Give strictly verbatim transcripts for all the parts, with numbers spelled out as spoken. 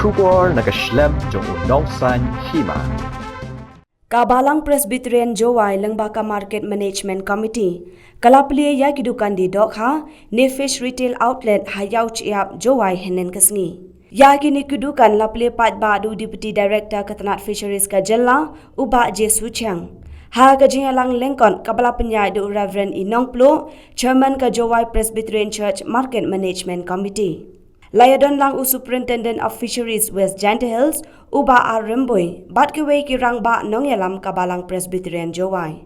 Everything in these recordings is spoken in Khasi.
Khubor na ka shlem jong u Nongsaiñ Hima. Ka Balang Presbyterian Jowai lyngba ka Market Management Committee ka la plie ïa ki dukan die dohkha ne fish retail outlet ha Ïawchyiap, Jowai hynnin ka sngi. Ïa kine ki dukan la plie paidbah da u Deputy Director ka tnat Fisheries ka jylla, u Bah Jesu Chiang. Ha ka jingïalang lyngkot kaba la pynïaid da u Reverend E. Nongpluh, Chairman ka Jowai Presbyterian Church Market Management Committee. La ïadon lang u Superintendent of Fisheries West Jaintia Hills, u Bah R. Rymbui, bad kiwei ki rangbah nongïalam ka Balang Presbyterian Jowai.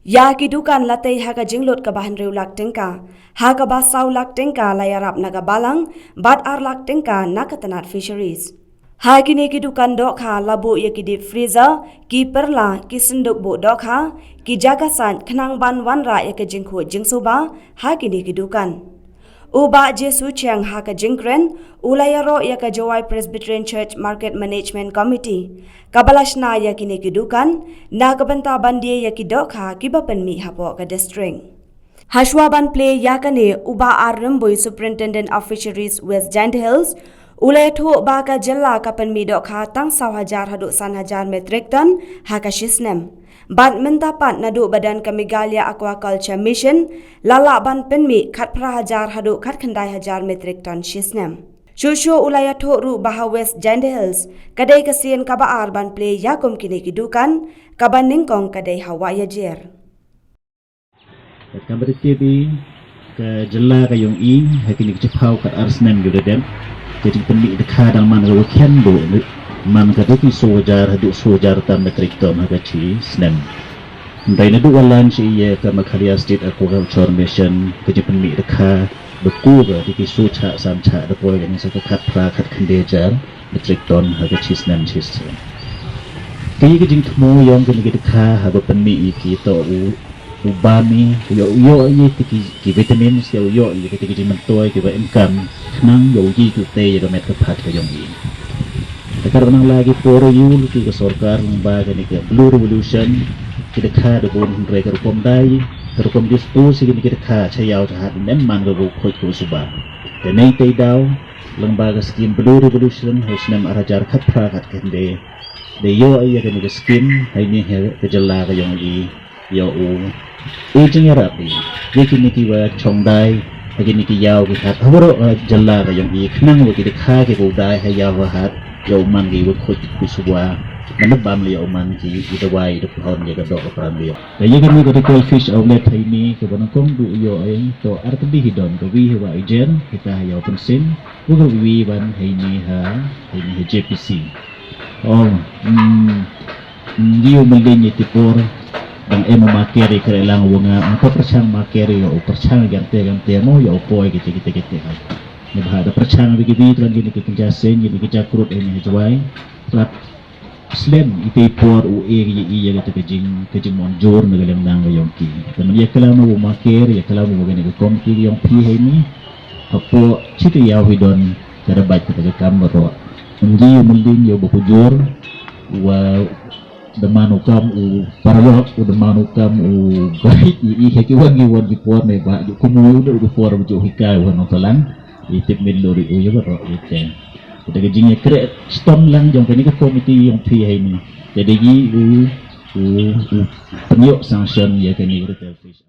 Ïa ki dukan la tei ha ka jinglut kaba hynriew lak tyngka, ha kaba saw lak tyngka la ïarap na ka Balang, bad ar lak tyngka na ka tnat Fisheries. Ha kine ki dukan dohkha la buh ïa ki deep freezer, ki pyrla, ki synduk buh dohkha, ki jaka sait khnang ban wanrah ïa ka jingkhuid jingsuba ha kine ki dukan. U Bah Jesu Chiang ha ka jingkren u la ïaroh ïa ka Jowai Presbyterian Church Market Management Committee kaba la shna ïa kine ki dukan na ka bynta ban die ïa ki dohkha kiba pynmih hapoh ka district. Hashwa ban plie ïa kane, u Bah R. Rymbui, Superintendent of Fisheries West Jaintia Hills, u la ïathuh ba ka jylla ka pynmih dohkha tang saw hajar haduh san hajar metric ton ha ka shi snem. Bad mynta pat naduh ba don ka Meghalaya Aquaculture Mission la lah ban pynmih khatphra hajar haduh khatkhyndai hajar metric ton shi snem. Shuh shuh u la ïathuh ruh ba ha West Jaintia Hills ka dei ka sien kaba ar ban plie ïa kum kine ki dukan, kaba nyngkong ka dei ha Wahiajer. Ka ba da tip i ka jylla ka jong i ha kine ki chiphaw khatar snem ki ba da dep, ka jingpynmih dohkha dang man ka ba khia duh, man ka dei ki saw hajar haduh saw hajar tam metric ton ha ka shi snem. Hynrei naduh ba lan sha i ïa ka Meghalaya State Aquaculture Mission, ka jingpynmih dohkha ba kiew ka dei ki saw chah san chah, da poi ka sa ka khatphra khatkhyndai hajar metric ton ha ka shi snem shi snem. Ka ïa ka jingthmu jong kine ki dohkha haba pynmih i ki, to u, u bam i, u ïoh, u ïoh i ki, ki vitamins, ïoh, u ïoh i ki, ki jingmyntoi kiba em kam, khnang ïoh u ïoh i ki, te ïa ka met ka phad ka jong i. Te ka ruh nang la ki por ïa u, ki ka sorkar lyngba kane ka Blue Revolution, ki dohkha da bun hynrei ka rukom dai, ka rukom dispose ïa kine ki dohkha sha ïaw sha hat, ym man ka ba khuid ka ba suba. Te nangta i daw lyngba ka skim Blue Revolution ha u snem ar hajar khatphra khatkhyndai, da ïoh ïa kane ka skim ha ine ha ka jylla ka jong i, ïa u, i jingïarap i ïa kine kiba shong dai ha kine ki ïaw ki hat ha baroh ka jylla ka jong i, khnang ba ki dohkha kiba dai ha ïaw ha hat ïa u man ki ba khuid ki suba, man da bam ïa u man ki, i dawai da pynhun ïa ka doh ka pran ïa. Te ïa kane ka retail fish outlet ha ine kaba nyngkong duh ïoh i, to ar tylli hi don, ka wi ha Wahiajer, kita ha Ïawpynsing, u ka wi ban ha ine ha, ha ine ha J P C. Oh, mm, mm, ïa u Mylliem ïa te por dang em u maker ïa ka railang u nga, ong ka pyrshang maker ïa u, pyrshang ïa kante kante mo ïa u poi kite kite kite. Ni bha da pyrshang ïa ki bi tlan kine ki kynja seng, kine ki kynja krut ïa ni ha Jowai. Plat slem ite i por u e ïa i ïa kata ka jing, ka jingmon jur na ka lyngdang ka jong ki. Te man ïa ka la ma u maker, ïa ka la ma u kane ka komiti ka jong phi ha ine. Hapoh shi taïew hi don ka da bait kata ka kam baroh. Ym ji u Mylliem ïa u ba pujur, wa da man u kam u paralok, u da man u kam u guide ïa i ha ki wan ki wan ki por ne ba, kum u ne u ki por u ju hikai u ha Nongtalang, i tip min lori u ïa baroh ïa te. Kata ka jingïakren stom lang jong kane ka komiti jong phi ha ine. Te da ki u, u, u pynïoh sanction ïa kane ka retail fish.